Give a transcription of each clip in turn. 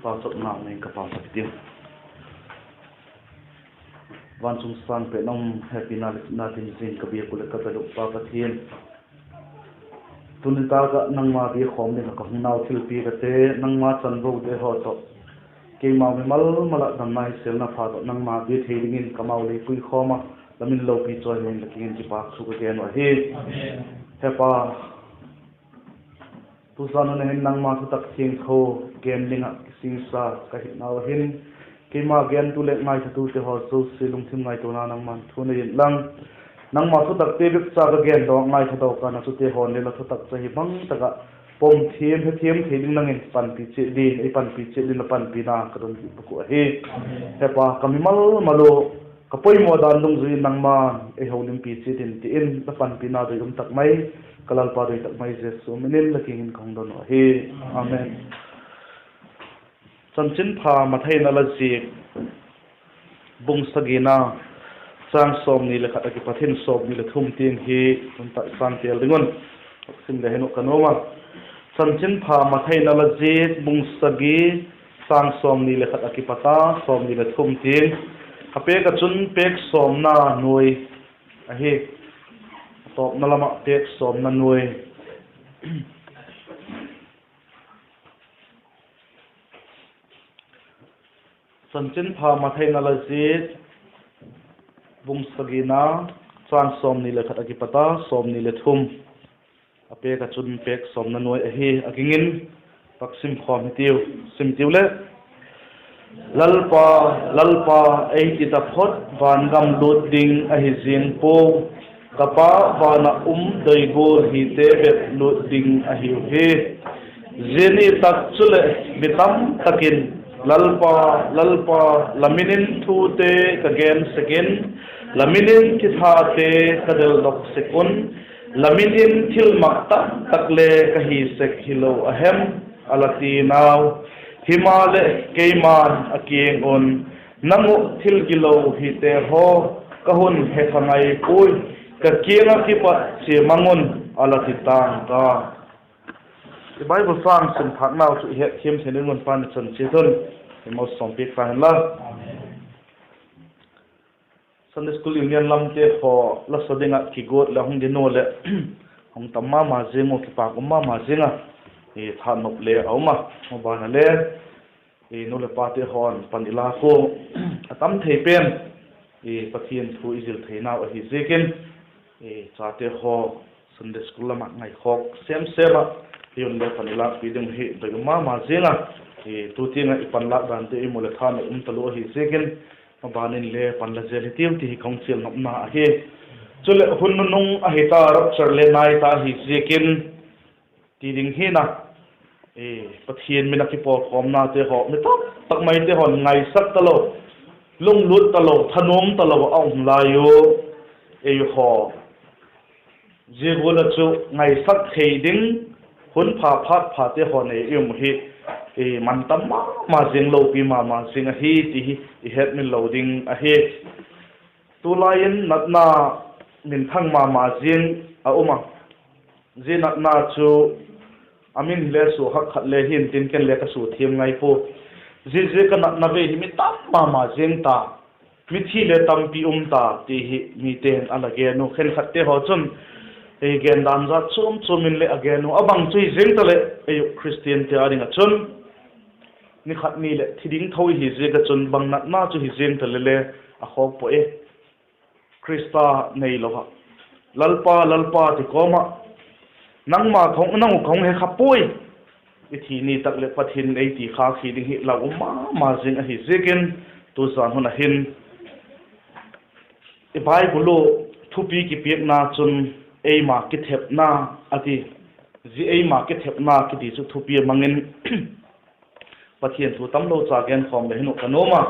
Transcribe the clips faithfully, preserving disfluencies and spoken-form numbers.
Pauchapna nei ka pauchap tiu. Van chung sâng pen um, hepina leh chitna dim zing ka biak uh leh ka bel uh Pa Pathian, tuni tâk ah nangma bia khawm ding ah ka hung nau thilpiak ate, nangma chanvote haw tawh, keima mimal mal ah damna hisêlna pha tawh nangma bia thei dingin kamau lei puikhawm a, la min lopi chawi in la kiang in kipâk thu ka gen uh ahi. He Pa, tuzan hun a hin nangma thutak thiangtho gen ding ah kisingsa ka hi nau a hin, keima gentu leh ngaithatute haw zosia lungthim ngaituana nangma'n thu nei inlang, nangma thutakte bep cha ka gen daw ngaithadok a, nachute haw leh la thutak chu hi bang tak ah pom thiam, hethiam thei ding nang in panpi chiat dingin, ei panpi chiat dingin la panpina ka don kit bak uh ahi. He Pa, ka mimal mal uh, ka poimaw dan dungzui in nangma'n ei holimpi chiat in ti in la panpina doi um tak mai, ka Lalpa doi tak mai Jesu min in la kiang in ka hung don uh ahi. Amen. Chanchinpha Mathai in a la ziak, bung sagina, châng sawmni leh khat a kipat in sawmni leh thum tiang hi hun tak sâng tel ding un sim le hin uh ka nuam a. Chanchinpha Mathai in a la ziak, bung sagi, châng sawmni leh khat a kipat a sawmni leh thum tiang. A pêk ah chun pêk sawmna nuai ahi. A tawpna lam ah pêk sawmna nuai. Chanchinpha Mathai in a la ziak, bung sagina, châng sawmni leh khat a kipat a sawmni leh thum. A pêk ah chun pêk sawmna nuai ahi. A ging in vak sim khawm hitiu, sim tiu leh. Lalpa, Lalpa, ei ti taphot vangam lût ding ahi ziang pua, ka Pa van ah um doi gual hite bep lût ding ahiu hi. Zia ni tak chuleh mi tam tak in, Lalpa, Lalpa, la min in thute ka gen sek in, la min in kithate ka deldok sek un, la min in thilmak tam tak le ka hi sek hilo a hem, a la ti nau. Himaleh keima'n a kiang un, nang uh thil gilo hite haw, ka hun he kha ngai puai, ka kiang ah kipat chia mang un, a la ti tang ta. I Bible châng sim thâknau chu i hetthiam thei ding un Pa'n chan chiat un ei malsawm piak ta hen la. Sunday School Union lamte haw la sa ding ah kiguat leh hung ding uh leh, hung tam ma ma ziang uh, kipâk um ma ma ziang a, thanop le a um a, maban a le, nu leh pate haw'n pan i lâk ua, a tam thei pen Pathian thu i zil theinau ahi ziakin, chate haw Sunday School lam ah ngaikhawk sêm sêm ah, hi un le pan i lâkpi ding hi doi um ma ma ziang a, tu tiang ah i panlâk dante i mu leh thanop um talua ahi ziakin, maban in le pan la zel hitiu ti hi ka hung chial nopna ahi. Chuleh hun nunung ahi ta, rapture le nai ta hi ziakin, ti ding hi'n a, Pathian min a kipawlkhawmnate haw mi tam tak maite haw'n ngaisak talo, lunglut talo, thanuam talo a um lai u, ei haw zia gual ah chu ngaisak thei ding, hun pha phat phate haw nei i um hi, man tam ma ma ziang, lopi ma ma ziang ahi ti hi i hetmil lo ding ahi. Tulai in natna minthang ma ma ziang a um a, zia natna chu a min hile sua hak khat le hi'ntin, ken le ka sua thiam ngai pua. Zia zia ka natna vei hi mi tam ma ma ziang ta, mithi le tampi um ta ti hi mite'n a la gen uh. Khenkhatte haw chun ei gen dan zat chuam chuam in le a gen uh, a bang chu hi ziang taleh ei uh Khristiante â ding ah chun ni khat ni leh thi ding tho i hi ziak ah chun bang natna chu hi ziang tale le a khawk pua e. Khrista neilo ah, Lalpa, Lalpa ti kawm ah, nangma, nang uh ka hung he kha puai, i thi ni tak leh Pathian in ei ti khâk hi ding hi lau um ma ma zing ahi ziakin, tuzan hun ah hin i Bible uh thupi kipiakna chun eima kithepna a ti. Zia eima kithepna kiti chu thupi a mang in Pathian thu tamlo cha genkhawm le hin uh ka nuam a.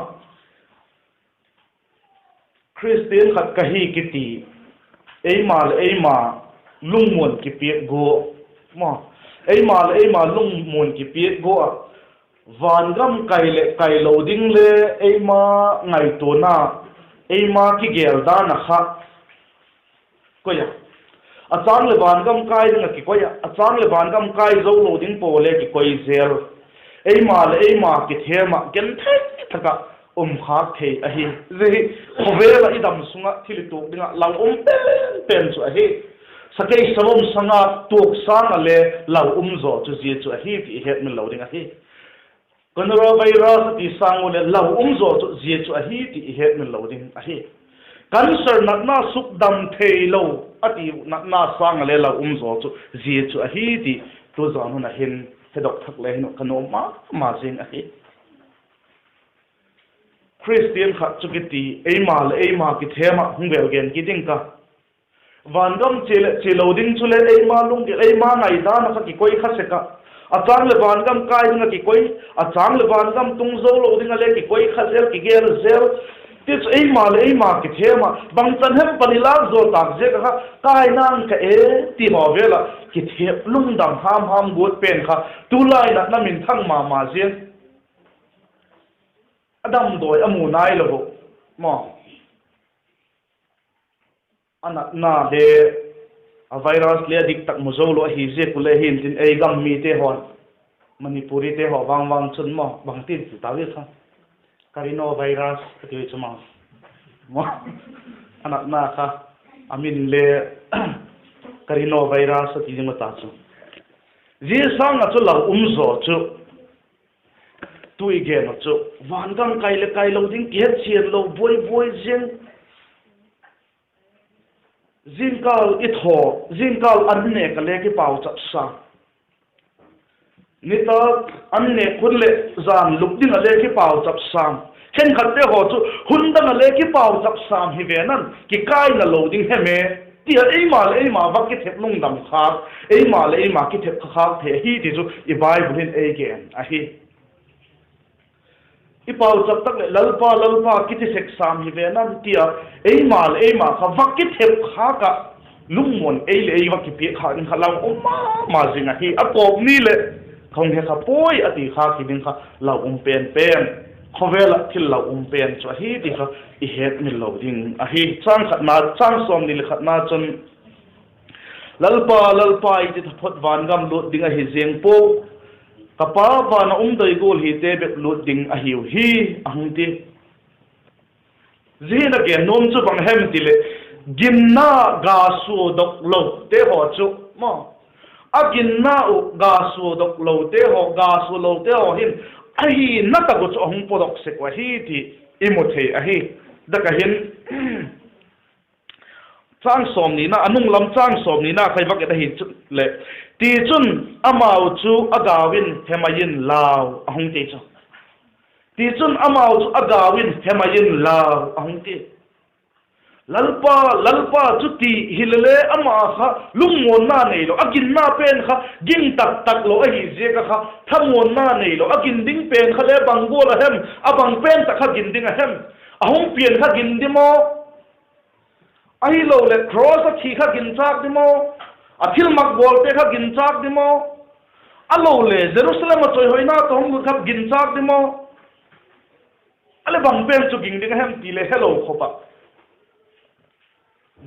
Khristian khat ka hi kiti, eima leh eima lungmuan kipiak gua, eima leh eima lungmuan kipiak gua ah, vangam kai leh kailo ding le eima ngaituana, eima kigel dan ah kha koi a, a châng leh vangam kai ding ah kikoi a, a châng leh vangam kai zo lo ding paw le kikoi zel. eima leh eima kithem ah genthei thak ah um khâk thei ahi. Zia hi khawvel ah i dam sung ah thil i tuak ding ah lau um pen pen chu ahi. Sakei savom sanga tuak sâng ah le lau um zaw chu zia chu ahi ti i hetmil lo ding ahi. Coronavirus a ti sâng u leh lau um zaw chu zia chu ahi ti i hetmil lo ding ahi. Cancer natna, sukdam theilo a ti natna sâng ah le lau um zaw chu zia chu ahi ti tuzan hun ah hin hedok thak le hin ka nuam ma ma zing ahi. Khristian khat chu kiti, eima leh eima kithem ah hung vêl gen kit ding ka. Vangam chia leh chia lo ding chule eima lunggil, eima ngaidan ah kha kikoi kha sek ah, a châng leh vangam kai ding ah kikoi, a châng leh vangam tung zo lo ding ah le kikoi kha zel, kigel zel. Tichu eima leh eima kithem ah bangchan hem pan i lâk zaw tâk ziak ah kha kai nang ka e ti haw vêl ah kithep lungdam ham ham guat pen kha tulai natna minthang ma ma ziang. A damdawi a mu nailo uh maw. A natna le, a virus le a dik tak mu zo lo ahi ziak u le hintin ei gam mite haw, Manipurite haw vang vang chun maw bangtin ti tau i kha, coronavirus a ti chu maw. A natna kha a min le coronavirus a ti ding u ta chu. Zia sâng ah chu lau um zaw chu tu i gen uh chu, vangam kai leh kai lo ding kihechian lo buai buai ziang. Zingkâl i thaw, zingkâl an nêk ah le kipauchap sâng. Nitâk an nêk hun leh jan lup ding ah le kipauchap sâng. Khenkhatte haw chu hun dang ah le kipauchap sâng hi ven an kikaina lo ding hem e, ti a eima leh eima va kithep lungdam khâk, eima leh eima kithep kha khâk thei ahi ti chu i Bible hin ei gen ahi. I pauchap tak leh Lalpa, Lalpa kiti sek sâng hi ven an ti a, eima leh eima kha va kithep khâk ah lungmuan ei leh ei va kipiak khâk ding kha lau um ma ma zing ahi. A kawp ni leh ka hung he kha puai a ti khâk hi ding kha lau um pen pen, khawvel ah thil lau um pen chu ahi ti kha i hetmil lo ding ahi. Châng khatna, châng sawmni leh khatna chun, Lalpa, Lalpa, i ti taphot vangam lût ding ahi ziang pua, ka Pa van ah um doi gual hite bep lût ding ahiu hi, a hung ti. Zia hin a gen nuam chu bang hem ti leh, ginna ga suadok lote haw chu maw, a ginna uh ga suadok lote haw, ga sua lote haw hin a hina tak uh chu a hung pawdok sek uh ahi ti i mu thei ahi. Dak ah hin châng sawmnina, a nung lam châng sawmnina kha i vak et ahi chu leh, tichun, amau chu a gau in hemai inlau, a hung ti chu. Tichun amau chu a gau in hemai inlau, a hung ti. Lalpa, Lalpa chu ti hile le ama kha lungmuanna neilo, a ginna pen kha ging tak tak lo ahi ziak ah kha thamuanna neilo, a gin ding pen kha le bang gual a hem, a bang pen tak kha gin ding a hem, a hung pian kha gin di maw? Ahiloleh cross a thi kha ginchâk di maw? A thilmak bawlte kha ginchâk di maw? A lo le Jerusalem ah chawihoina tawh hung lut kha ginchâk di maw? A leh bang pen chu ging ding a hem ti le helo khop ah,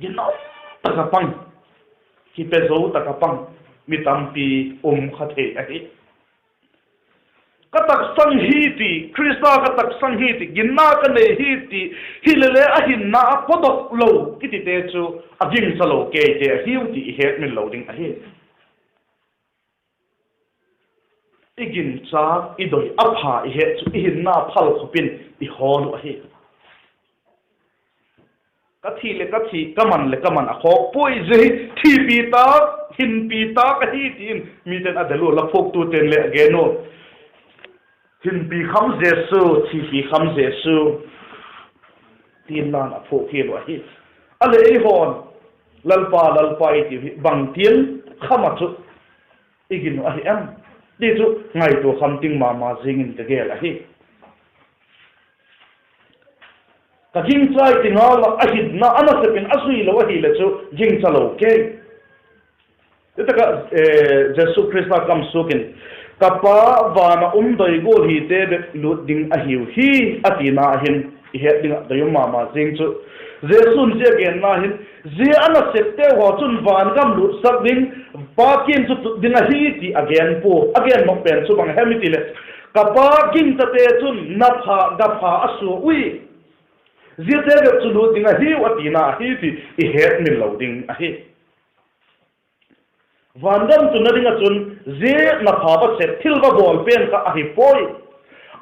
ginna um tak ah pang, kipe zo tak ah pang mi tampi um kha thei ahi. Ka taksang hi ti, Khrista ka taksang hi ti, ginna ka nei hi ti, hile le a hinna a pawdok lo kitite chu a gingcha lo keite ahiu ti i hetmil lo ding ahi. I ginchâk, i doi a pha i het chu i hinna phal khop in i hawl uh ahi. Ka thi leh ka thi, ka man leh ka man a khawk puai, zia hi thipi tâk, hinpi tâk ahi ti in miten a del ua, la phuaktute'n le a gen ua. Hinpi kham Jesu, thipi kham Jesu, ti'n la'n a phuak hial uh ahi. A leh eihaw'n, Lalpa, Lalpa i tiu hi bangti'n kham ah chu i gin uh ahi em? Ti chu ngaitua kham ting ma ma zing in ka gel ahi. Ka gingchai ti ngal ah, a hinna a nasep in a zui lo ahileh chu gingcha lo kei. Zia tak ah Jesu Khrista kam suak in, Ka Pa van ah um doi gual hite bep lût ding ahiu hi, a tina ah hin i het ding ah doi um ma ma zing chu, Jesu'n zia genna hin, zia a nasepte haw chun vangam lûtsak ding, Pa kiang chu tut ding ahi ti a gen pua. A gen nop pen chu bang hem i ti leh, Ka Pa gingchate chun na pha, ga pha a sua ui. Ziate bep chu lut ding ahiu a tina ahi ti i hetmil lo ding ahi. Vangam tunna ding ah chun zia na pha va sep, thil va bawl pen kha ahi puai.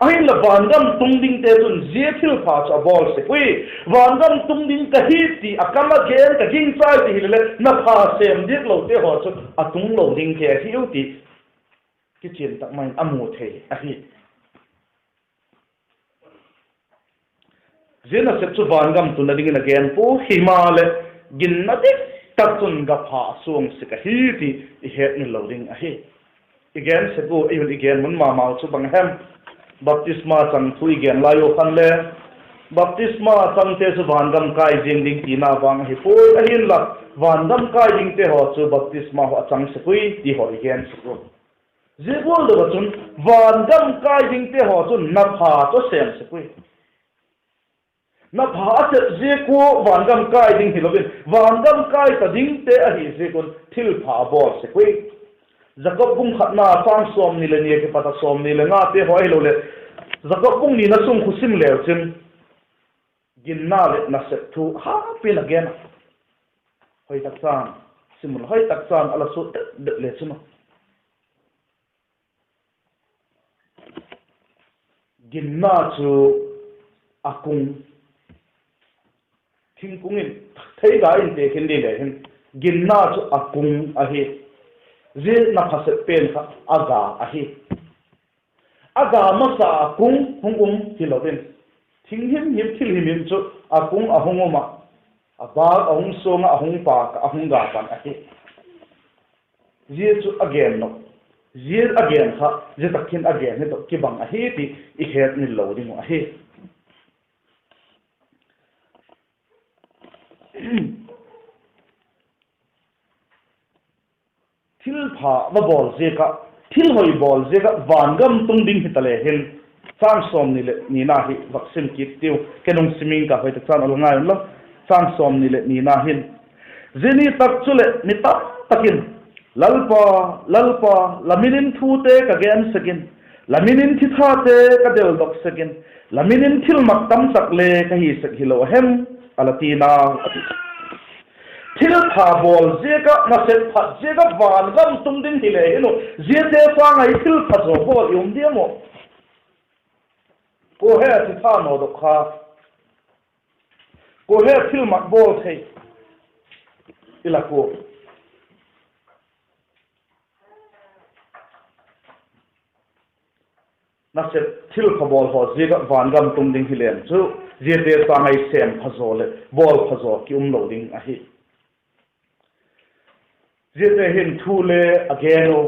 Ahinla vangam tung dingte chun zia thilpha chu a bawl sek ui. Vangam tung ding ka hi ti a kam a gen, ka gingchai ti hileleh, na pha sêm diak lote haw chu a tung lo ding te ahiu ti kichian tak mai in a mu thei ahi. Zia nasep chu vangam tunna dingin a gen pua, himaleh ginna dik tak chun ga pha a suang sek ahi ti i hetmil lo ding ahi. I gen sek ua, ei hun i gen mun ma mau chu bang hem? Baptisma chang thu i gen lai ua khan le, baptisma changte chu vangam kai ziang ding tina vang ahi puai, ahinla vangam kai dingte haw chu baptisma haw a chang sek ui ti haw i gen sek ua. Zia gual deu ah chun vangam kai dingte haw chun na pha chu a sêm sek ui. Na pha a sep ziak ua vangam kai ding hilo in, vangam kai ta dingte ahi ziak un thilpha a bawl sek ui. Jakob bung khatna châng sawmni leh ni a kipat a sawmni leh ngate haw ahiloleh, Jakob bung nina sung khu sim leu chin, ginna leh nasep thu hapi in a gen a. Hoi tak chan, sim un, hoi tak chan a la sut det det le chun a Ginna chu a kung, thingkung in, theida in te khin di le hin, ginna chu a kung ahi. Zia na pha sep pen kha a ga ahi. A ga masa a kung hung um hilo in, thing him him, thil him him chu a kung a hung um ah, a bâk a hung suang ah, a hung pâk ah, a hung ga pan ahi. Zia chu a gen lo, zia a gen kha zia tak hin a gen hi tawh kibang ahi ti i hetmil lo ding uh ahi. Thilpha va bawl ziak ah, thil hoi bawl ziak ah vangam tung ding hita le hin, châng sawmni leh nina hi vak sim kit tiu, ken hung sim ing ka, hoi tak chan a la ngai unla. Châng sawmni leh nina hin, zia ni tak chuleh mi tam tak in, Lalpa, Lalpa, la min in thute ka gen sek in, la min in thithate ka deldok sek in, la min in thilmak tam tak le ka hi sek hilo a hem, a la ti nau a ti. Thilpha bawl ziak ah, nasep phat ziak ah vangam tung ding hile hin uh, ziate sâng ah i thilpha zaw bawl i um diam aw? Kua he thitha nawdok kha, kua he thilmak bawl thei i la kua? Nasep thilpha bawl haw ziak ah vangam tung ding hileng chu, ziate sâng ah i sêm phazaw leh bawl phazaw ki um lo ding ahi. Ziate hin thu le a gen u,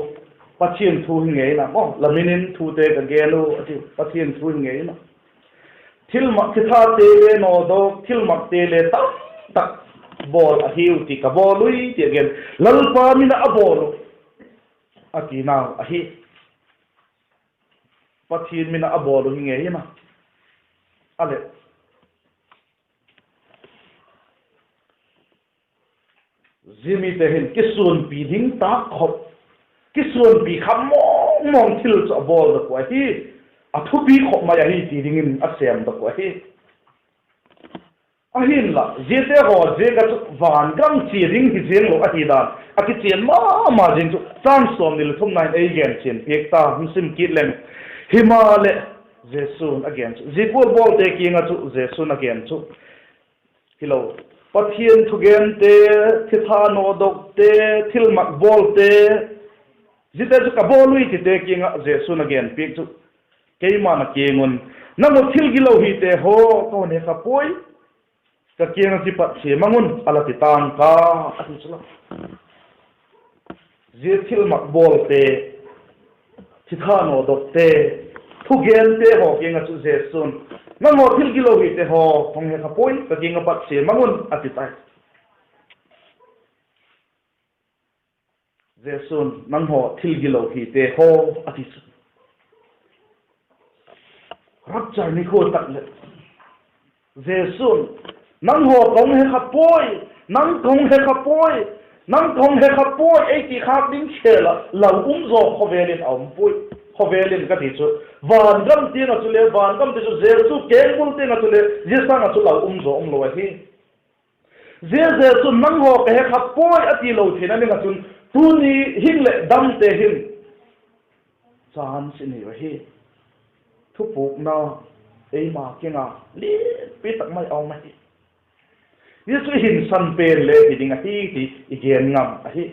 Pathian thu hi ngei in a maw, la min in thute ka gen u a ti, Pathian thu hi ngei in a. Thilmak, thithate le nawdok, thilmakte le tam tak bawl ahiu ti, ka bawl ui ti a gen. Lalpa min ah a bawl uh a ti nau ahi. Pathian min ah a bawl uh hi ngei in a. A leh, zia mite hin kisuanpi ding tak khop, kisuanpi kham mawng mawng thil chu a bawldok uh ahi, a thupi khop mai ahi ti dingin a sêmdok uh ahi. Ahinla, ziate haw ziak ah chu vangam chia ding hi ziang lo ahi dan a kichian ma ma zing chu châng sawmni leh thumna in ei gen chian piak ta, hun sim kit leng. Himaleh, Jesu'n a gen chu, zia gual bawlte kiang ah chu Jesu'n a gen chu, hilo, Pathian thugente, thitha nawdokte, thilmak bawlte, ziate chu ka bawl ui tite kiang ah Jesu'n a gen piak chu, keima'n a kiang un, nang uh thil gilo hite haw, ka hun he kha puai, ka kiang ah kipat chia mang un, a la ti tang ka, a ti chu la. Zia thilmak bawlte, thitha nawdokte, thugente haw kiang ah chu Jesu'n, nang haw thil gilo hite haw, hung he kha puai, ka kiang ah pat chia mang un, a ti tai. Jesu'n, nang haw thil gilo hite haw, a ti chu. Rapture nikhua tak leh, Jesu'n, nang haw ka hung he kha puai, nang ka hung he kha puai, nang ka hung he kha puai, ei ti khâk ding khêl ah lau um zaw khawvel in a um puai. khawvel in ka ti chu, van gam tiang ah chule, van gam ti chu Jesu kengbul tiang ah chule zia sâng ah chu lau um zaw um lo ahi. Zia Jesu'n nanghaw ka he kha puai a ti lo theina ding ah chun, tuni hing leh damte hin chance i nei u ahi. Thupukna eima kiang a lianpi tak mai a um ahi. Zia chu i hinsan pen le hi ding ahi ti i gen ngam ahi.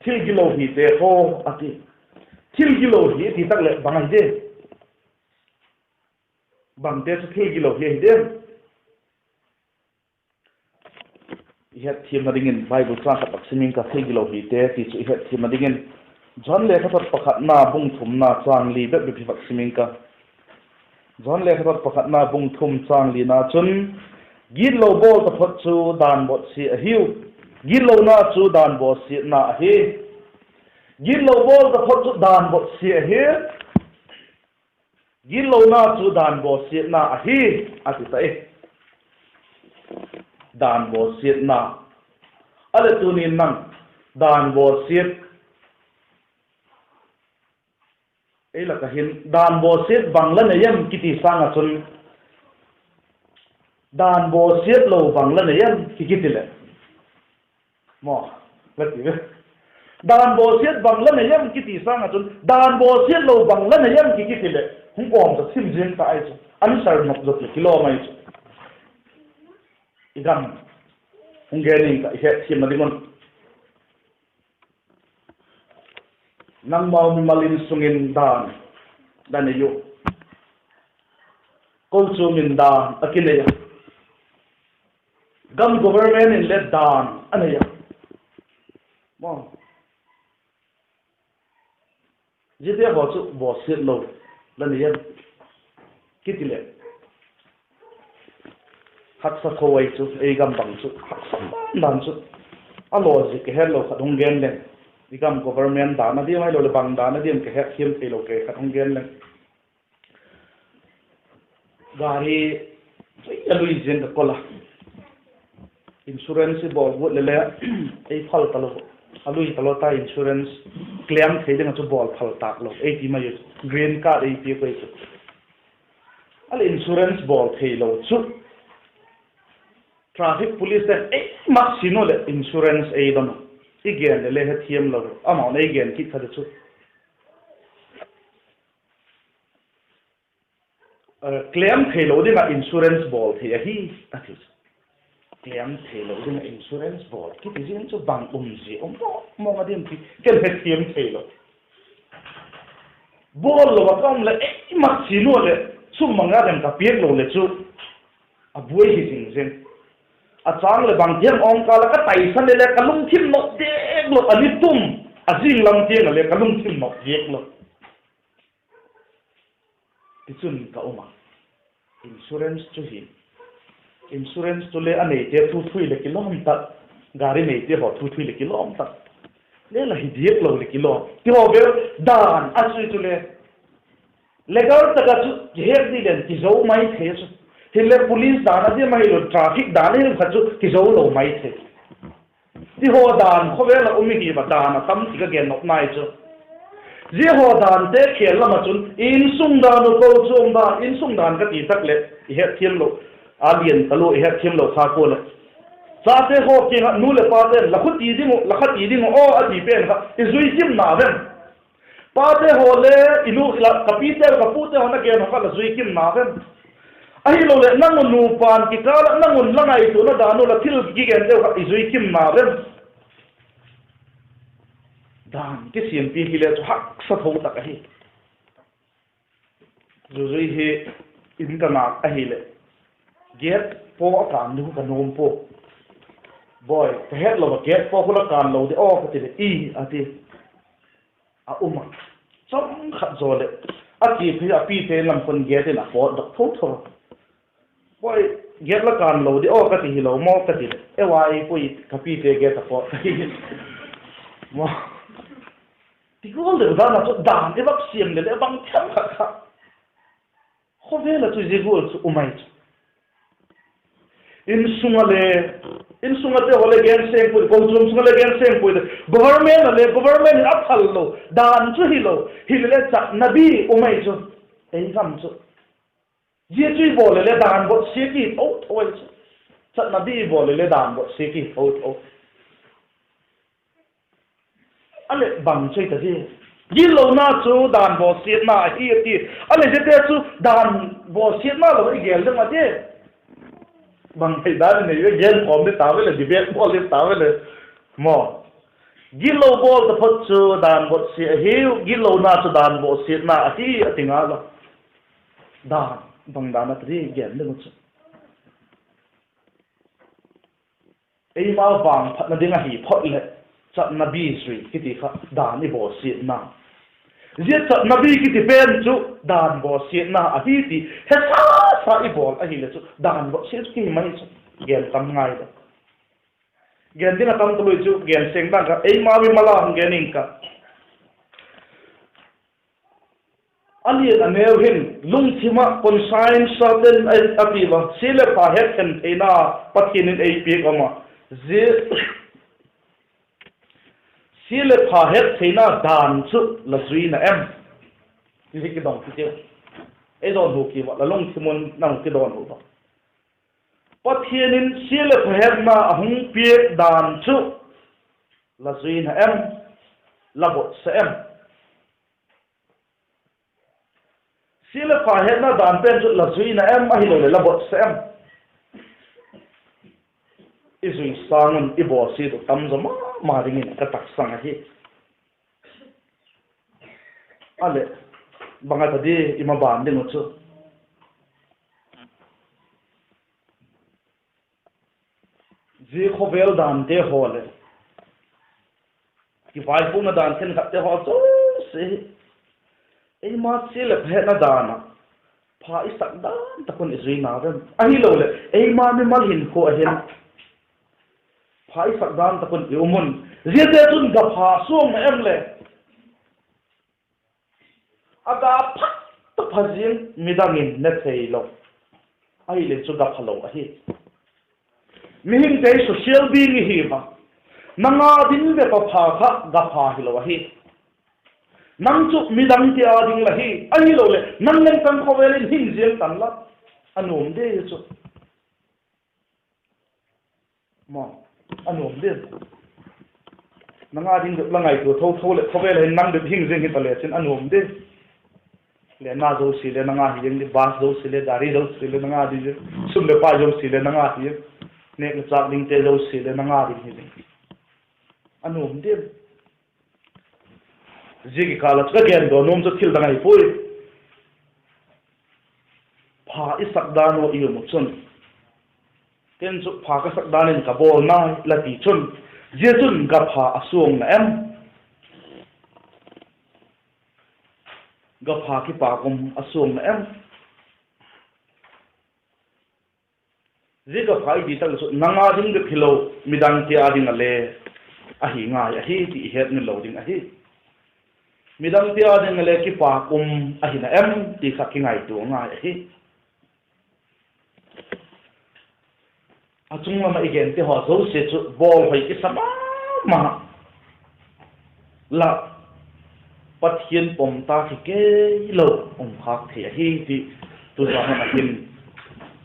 Thil gilo hite haw a ti. Thil gilo hi ti tak leh bang ahi diam? Bangte chu thil gilo hi ahi diam? I hetthiamna dingin Bible châng khat vak sim ing ka, thil gilo hite ti chu i hetthiamna dingin. Johan lekhathot pakhatna bung thumna châng li bep bep hi vak sim ing ka. Johan lekhathot pakhatna bung thum châng lina chun, gitlo bawl taphot chu dan bawsia ahiu. Gitlona chu dan bawsiatna ahi. Gitlo bawl taphot chu dan bawsia ahi. Gitlona chu dan bawsiatna ahi, a ti ta e. Dan bawsiatna. A leh tuni'n nang dan bawsiat, ei lak ah hin dan bawsiat bang la nei em kiti sâng ah chun, dan bawsiat lo bang la nei em ki, kiti leh, maw, la ti ve. Dan bawsiat bang la nei em kiti sâng ah chun, dan bawsiat lo bang la nei em ki, kiti leh hung awm ta thim ziang ta ahi chu, answer nop zot leh kilawm ahi chu. I gam hung gen ing ka, i hetthiamna ding un. Nangmau mimal in sung in dan la nei u. Kochuam in dan a kinei a. Gam government in le dan a nei a. Maw, ziate haw chu bawsiat lo la nei em kiti leh, haksa tho ahi chu, ei gam bang chu haksa dan chu. A logic ka het lo khat hung gen leng. I gam government dan a diam ahiloleh bang dan a diam ka hetthiam theilo kei khat hung gen leng. Gari a lui ziang ka kol a, insurance i bawl guat leh le, ei phal talo, a lui talo ta insurance claim thei ding ah chu bawl phal tâk lo ei ti mai u chu, green card ei piak u ahi chu. A leh insurance bawl theilo chu traffic police te'n ei mat sin u leh insurance ei don u. I gen leh le hethiam lo, amau'n ei gen kit kha di chu. Claim theilo ding ah insurance bawl thei ahi, a ti chu. Claim theilo ding ah insurance bawl kiti zing chu bang um zia um mawng mawng a diam ti ken hethiam theilo. Bawl lo ah ka um leh ei mat sin u leh, sum manga dem ka piak lo leh chu a buai hi zing zing. A châng leh bang thiam awng kâl ah ka taisan leh le ka lungthim nop diak lo, a ni tum, a zing lam tiang ah le ka lungthim nop diak lo. Tichun ka um a, insurance chu hi, insurance chu le a neite thu thui leh kilawm tak, gari neite haw thu thui leh kilawm tak, le la hi diak lo leh kilawm ti haw ve. Dan a chu chu le legal tak ah chu kihet di leng kizo mai thei chu, hileh police dan a diam ahilo traffic dan a diam kha chu kizo lo mai thei. Ti haw dan khawvel ah um i hi a, dan a tam ti ka gen nop nai chu. Zia haw dante khêl lam ah chun insung dan uh, kochuam dan, insung dan ka ti tak leh i hetthiam lo, a lian talua i hetthiam lo kha kua leh, chate haw kiang ah nu leh pate'n la khuti ding uh, la khati ding uh aw a ti pen kha i zui kim na vem? Pate haw le i nu, ka pite, ka pute haw na gen haw kha la zui kim na vem? Ahiloleh nang un nupa'n kikâl ah nang un la ngaituana dan uh, la thil kigenteu kha i zui kim na vem? Dan kisiampi hile chu haksa tho tak ahi. Zuzui hi in ka ngâk ahileh, gate paw a kân ding ka nuam pua. Bawi, ka het lo a, gate paw khu la kân lo di aw ka ti leh, i, a ti. A um a, chawm khat zaw leh, a ti phi a pite lam khun gate in a pawtdok tho tho. Bawi, gate la kân lo di aw ka ti hilo maw ka ti leh, e, ei pui, ka pite gate a pawt ka hi. Ti gual deu dan a chu dan i vak siam leh le bang thiam khat kha, khawvel ah chu zia gual chu um ai chu. Insung ah le Insung ate haw le gen seng pui, kochuam sung a le gen seng pui, government a le government in a phal lo dan chu hilo, hilele chatna bi um ahi chu, ei gam chu. Zia chu i bawl leh le dan botsia ki tho tho ahi chu. Chatna bi i bawl leh le dan botsia ki tho tho. A leh bang chu i ta di? Gitlona chu dan bawsiatna ahi a ti. A leh ziate chu dan bawsiatna lo i gel ding a ti. Bang thei dan i nei ve, gen khawm di ta ve le, debate bawl di ta ve le. Maw. Gitlo bawl taphot chu dan bawsia ahiu, gitlona chu dan bawsiatna ahi a ti ngal a. Dan, bang dan a ta di gen ding uh chu. Eima vangphatna ding ahi phot leh, chatna bi zui kiti kha dan i bawsiatna. Zia chatna bi kiti pen chu dan bawsiatna ahi ti hesasa i bawl ahileh chu dan bawsia chu kihi mai chu. Gen tam ngai leh. Gen ding a tam talui chu gen seng dan ka, eima mimal a hung gen ing ka. A lian a neu hin lungthim ah conscience a ten a ti ua, sia leh pha hetthei theina Pathian in ei piak um a. Zia sia leh pha hettheina dan chu la zui na em? Ti hi kidong kit i. Ei dawnhu ki ua, la lungthim un nang kidawnhu ua. Pathian in sia leh pha hetna a hung piak dan chu la zui na em? La bawsia em? Sia leh pha hetna dan pen chu la zui na em, ahiloleh la bawsia em? I zui sâng un i bawsiat uh tam zaw ma ma dingin ka taksang ahi. A leh, bang a ta di i maban ding uh chu? Zia khawvel dante haw leh kivaipuakna dan khenkhatte haw zosia hi eima sia leh pha hetna dan ah pha i sak dan tak un i zui na em? Ahiloleh eima mimal hinkhua ah hin pha i sak dan tak un i um un, ziate chun gapha suang na em leh? A ga pha ta pha ziang midang in ne theilo ahileh chu gaphalo ahi. Mihingte social being i hi a, nang â ding bep a pha kha gapha hilo ahi. Nang chu midangte â ding la hi, ahiloleh nang leng tang khawvel in hing ziang tan la, a nuam di chu. Maw, a nuam di. Nang â ding bep la ngaitua tho tho leh khawvel hin nang bep hing ziang hi ta lechin a nuam di. Lenna zosia le nang â hi ding, bus zosia le, gari zosia le nang â ding, sum leh pai zosia le nang â hi, nêk leh châk dingte zosia le nang â ding hi ding. A nuam di. Zia kikâl ah chu ka gen daw nuam chu thil dang ahi puai. Pha i sak dan uh i um uh chun, ken chu pha ka sak dan in ka bawl nai la ti chun, zia chun gapha a suang na em? Gapha kipak um a suang na em? Zia gapha i ti tak chu nang â ding bep hilo, midangte â ding a le ahi ngai ahi ti i hetmil lo ding ahi. Midangte â ding a le kipak um ahi na em ti kha kingaitua ngai ahi. A chung lam ah i gente haw zosia chu bawlhoi kisa ma ma la, Pathian pom ta kikei lo um khâk thei ahi ti tuzan hun ah hin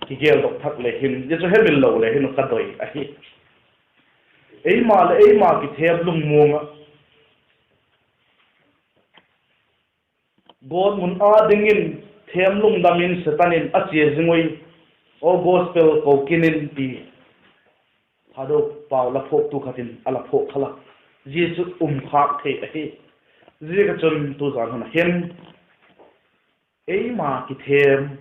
kigeldok thak le hin, zia chu hemil lo le hin ka doi ahi. Eima leh eima kithem lungmuang ah, gawtmun â dingin them lungdam in Setan in a chia zing ui, aw gospel ko kin in ti, Thadou pau la phuaktu khat in a la phuak kha la, zia chu um khâk thei ahi. Ziak ah chun tuzan hun ah hin eima kithem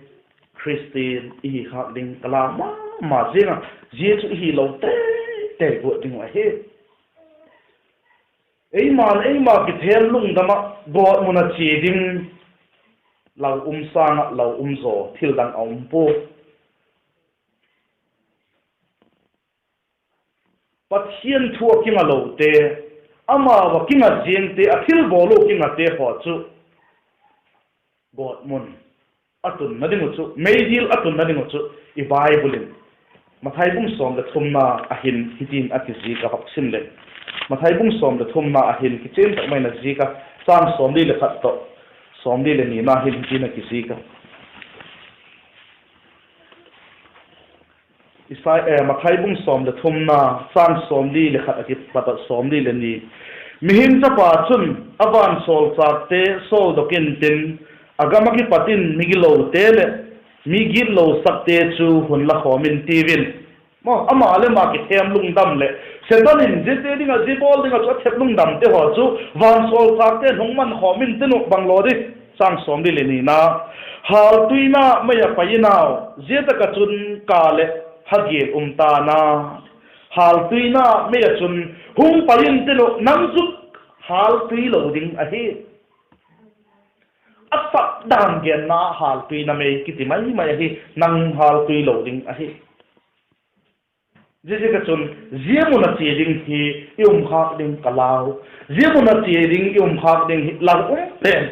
Khristian i hi khâk ding ka la ma ma ziang a, zia chu i hilo tei tei guat ding uh ahi. Eima leh eima kithem lungdam ah gawtmun ah chia ding, lau um sâng ah lau um zaw thil dang a um pua. Pathian thu ah kinga lote, amau ah kinga ziangte, a thilbawl uh kingate haw chu gawtmun a tunna ding uh chu, meidil a tunna ding uh chu i Bible in Mathai bung sawm leh thumna ah hin hitin a kizik a, vak sim leh. Mathai bung sawm leh thumna ah hin kichian tak mai in a zik a, châng sawmli leh khat tawh sawmli leh nina hin hitin a kizik a. Isai, eh, Mathai bung sawm leh thumna, châng sawmli leh khat a kipat ah sawmli leh ni. Mihing Chapa chun a vansawlchâkte sawldok intin, a gam ah kipat in migilote leh mi gitlosakte chu hun la khawm intiu in. Maw, ama leh ama kithem lungdam leh Setan in ziate ding ah, zia bawl ding ah chu a thep lungdamte haw chu vansawlchâkte'n hung man khawm intin uh, bang law di. Châng sawmli leh nina. Hâltuina mei ah pai in au, zia tak ah chun ka leh ha gial um ta'n a. Hâltuina mei ah chun hung pai intin uh, nang chu hâltui lo ding ahi. A sak dan genna hâltuina mei kiti mai mai ahi, nang hâltui lo ding ahi. Ziaziak ah chun, zia mun ah chia ding hi i um khâk ding ka lau. Zia mun ah chia ding i um khâk ding hi lau um pen.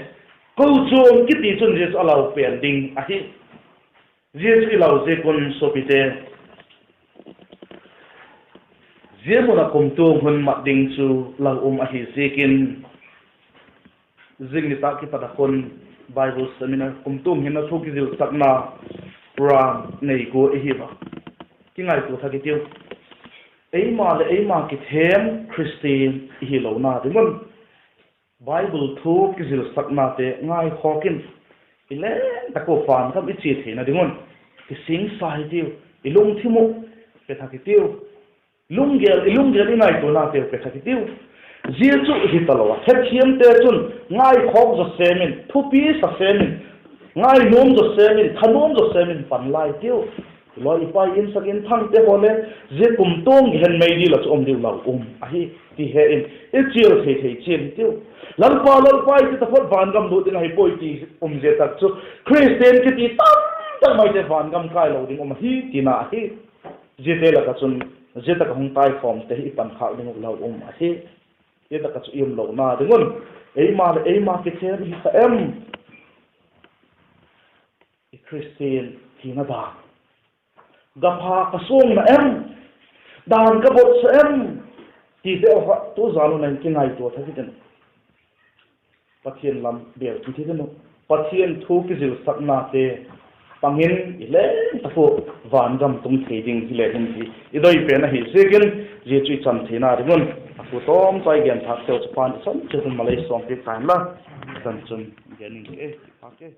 Kochuam kiti chun zia chu a lau pen ding ahi. Zia chu i lau ziak un suapite, zia mun ah kumtuang hun mat ding chu lau um ahi ziakin, zing nitâk kipat ah khun Bible seminar, kumtuang hinna thu kizilsakna program nei gua i hi a. Kingaitua thak i tiu. Eima leh eima kithem Khristian i hilona ding un, Bible thu kizilsaknate ngaikhawk in, i leng tak ua van gam i chia theina ding un, kisingsa hi tiu. I lungthim uh pe thak i tiu. Lunggel, i lunggel i ngaituanateu pe thak i tiu. Zia chu hi talo a, hethiamte chun ngaikhawk zaw sêm in, thupi sa sêm in, ngainuam zaw sêm in, thanuam zaw sêm in pan lai tiu. I lawi i pai, insak inthangte haw le, zia kumtuang gen mei dil ah chu um diu lau um ahi, ti he in, i chial thei thei chial hi tiu. Lalpa, Lalpa, i ti taphot van gam lut ding ahi puai ti um zia tak chu, Khristian kiti tamtak maite van gam kai lo ding um ahi tina ahi. Ziate lak ah chun, zia tak ah hung taikhawmte hi i pankhâk ding uh lau um ahi. Zia tak ah chu i um lona ding un, eima leh eima kithem i hi ta em? I Khristian hina dan, gapha ka suang na em, dan ka bot sa em, tite haw kha tu zan un a hin kingaitua thak i tin, Pathian lam bêl kit i tin uh, Pathian thu kizilsaknate pang in i leng tak ua van gam tung thei ding hile hin ti i doi pen ahi ziakin, zia chu i chan theina ding un, a thu tawm chai gen thâkteu chu pan i chan chiat un malei sawmpiak ta inla, zan chun gen ing ke, ti pha ke.